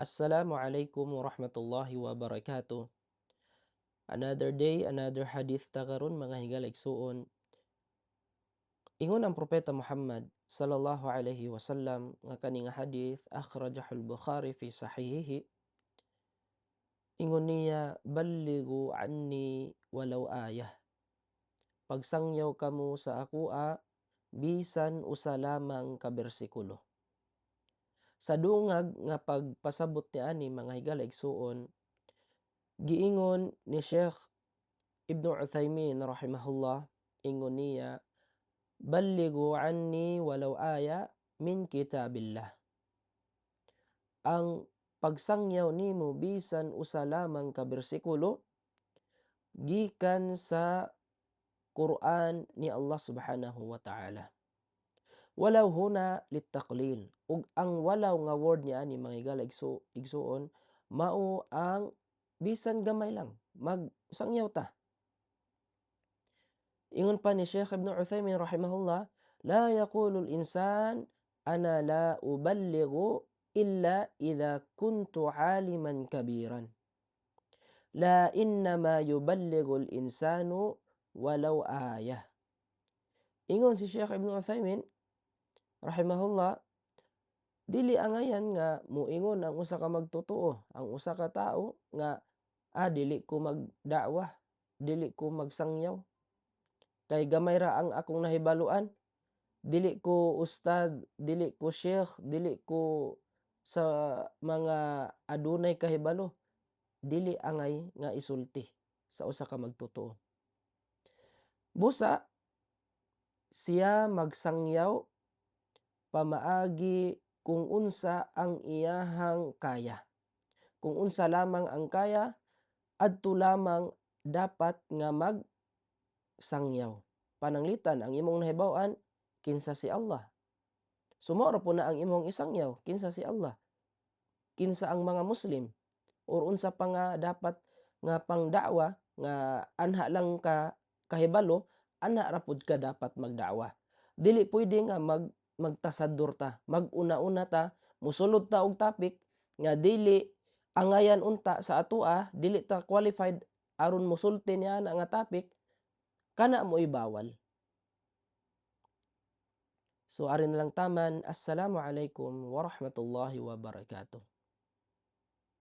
Assalamu alaikum warahmatullahi wabarakatuh. Another day, another hadith ta karon, mga higala igsuon. Ingon ang Propeta Muhammad sallallahu alaihi wasallam nga kani nga hadith akhrajahu al-Bukhari fi sahihihi. Ingon niya, "Ballighu anni walau ayah." Pagsangyaw kamo sa akoa bisan usa lamang ka bersikulo. Sa dungag nga pagpasabot niani, mga higala igsuon, giingon ni Sheikh Ibn Uthaymin rahimahullah, ingon niya, "Ballighu anni walau aya min kitabillah." Ang pagsangyaw nimo bisan usa lamang ka bersikulo gikan sa Quran ni Allah subhanahu wa ta'ala. Walau huna litaqlil, ug ang walaw nga word niya ani, mga higala igsuon, mao ang bisan gamay lang magsangyaw ta. Ingon pa ni Sheikh Ibn Uthaymin rahimahullah, la yaqulu al-insan ana la uballighu illa idha kuntu aliman kabiran. La, innama yuballighu al-insanu walau ayah. Ingon si Sheikh Ibn Uthaymin rahimahullah, dili angayan nga muingon ang usa ka magtotoo, ang usa ka tawo nga dili ko magda'wah, dili ko magsangyaw kay gamay ra ang akong nahibaluan, dili ko ustad, dili ko sheikh, dili ko sa mga adunay kahibalo. Dili angay nga isulti sa usa ka magtotoo. Busa siya magsangyaw pamaagi kung unsa ang iyahang kaya. Kung unsa lamang ang kaya, adto lamang dapat nga magsangyaw. Pananglitan ang imong nahibaw-an kinsa si Allah. So mao ra po na ang imong isangyaw, kinsa si Allah. Kinsa ang mga Muslim or unsa pa nga dapat nga pangda'wa nga anha lang ka kahibalo, ana ra pud ka dapat magda'wa. Dili pwede nga magtasador ta, mag-una-una ta, mosulod ta og topic nga dili angayan unta sa atoa, dili ta qualified aron mosulti niya nga topic, kana mo'y bawal. So ari na lang taman, assalamu alaikum warahmatullahi wabarakatuh.